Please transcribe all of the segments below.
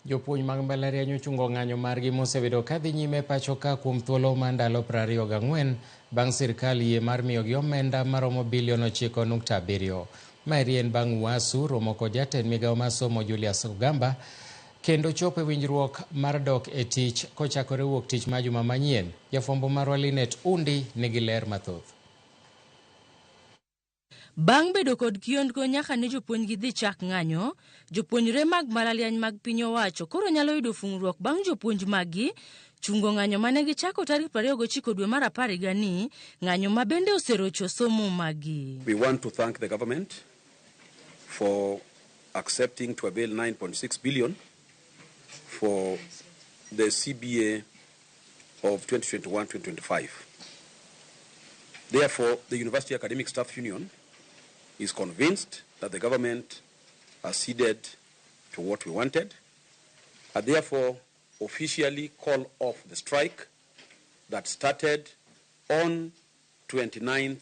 Jopuonj mag mbalariany ochungo ng'anyo margi mosebedo kadhi nyime pacho ka kuom thuolo mar ndalo 24 bang' sirkal yie mar miyogi omenda maromo bilion 9.7. Maeri en bang' UASU romo kod jatend migawo mar somo Julius Ogamba kendo chopo e winjruok mar dok e tich kochakore wuok tich ma juma manyien. Jafwambo marwa Linet Undi nigi ler mathoth. Bang' bedo kod kiondko nyaka ne jopuonjgi dhi chak ng'anyo, jopuonjre mag mbalariany mag piny owacho koro nyalo yudo fung'ruok bang' jopuonj maggi chungo ng'anyo mane gichako tarik 29 dwe mar apar higani, ng'anyo ma bende oserocho somo maggi. We want to thank the government for accepting to avail 9.6 billion for the CBA of 2021-2025. Therefore, the University Academic Staff Union is convinced that the government acceded to what we wanted and therefore officially call off the strike that started on 29th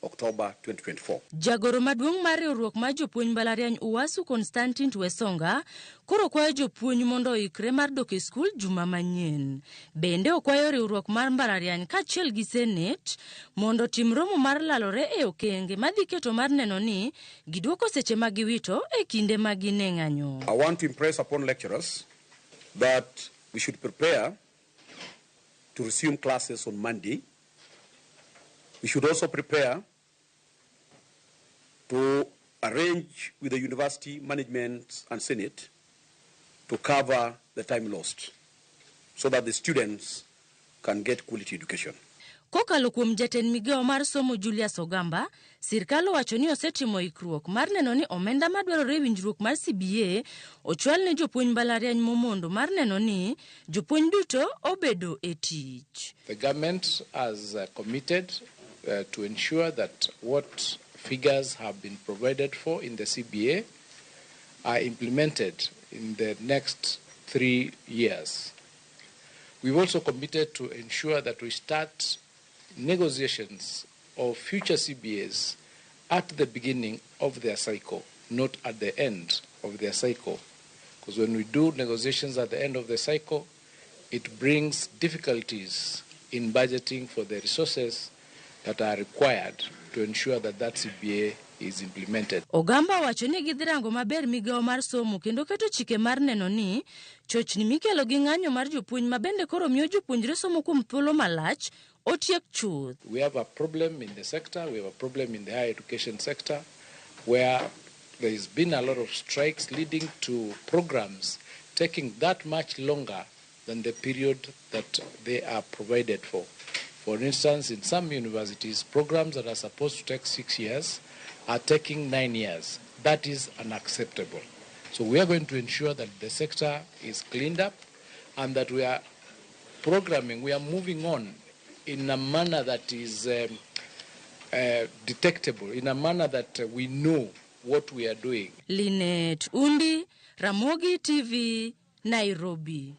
October 2024. Jagoro maduong' mar riwruok mar jopuonj mbalariany UASU Constantine Wesonga koro kwayo jopuonj mondo oikre mar dok e skul juma manyien. Bende okwayo riwruok mar mbalariany kaachiel gi Senate mondo otim romo mar lalore e okenge madhi keto mar neno ni giduoko seche ma giwito e kinde ma gin e ng'anyo. I want to impress upon lecturers that we should prepare to resume classes on Monday. We should also prepare to arrange with the university management and Senate to cover the time lost so that the students can get quality education. Kokalo kuom jatend migawo mar somo Julius Ogamba, sirkal owacho ni osetimo ikruok mar neno ni omenda madwarore e winjruok mar CBA ochwal ne jopuonj mbalariany momondo mar neno ni jopuonj duto obedo e tich. The government has committed to ensure that what figures have been provided for in the CBA are implemented in the next 3 years. We've also committed to ensure that we start negotiations of future CBAs at the beginning of their cycle, not at the end of their cycle. Because when we do negotiations at the end of the cycle, it brings difficulties in budgeting for the resources that are required to ensure that that CBA is implemented. Ogamba owacho ni gidhi rango maber migawo mar somo kendo keto chike mar neno ni chochni mikelo gi ng'anyo mar jopuonj ma bende koro miyo jopuonjre somo kuom thuolo malach otiek chuth. We have a problem in the sector, we have a problem in the higher education sector where there has been a lot of strikes leading to programs taking that much longer than the period that they are provided for. For instance, in some universities, programs that are supposed to take 6 years are taking 9 years. That is unacceptable. So we are going to ensure that the sector is cleaned up and that we are programming, we are moving on in a manner that is detectable, in a manner that we know what we are doing. Linet Undi, Ramogi TV, Nairobi.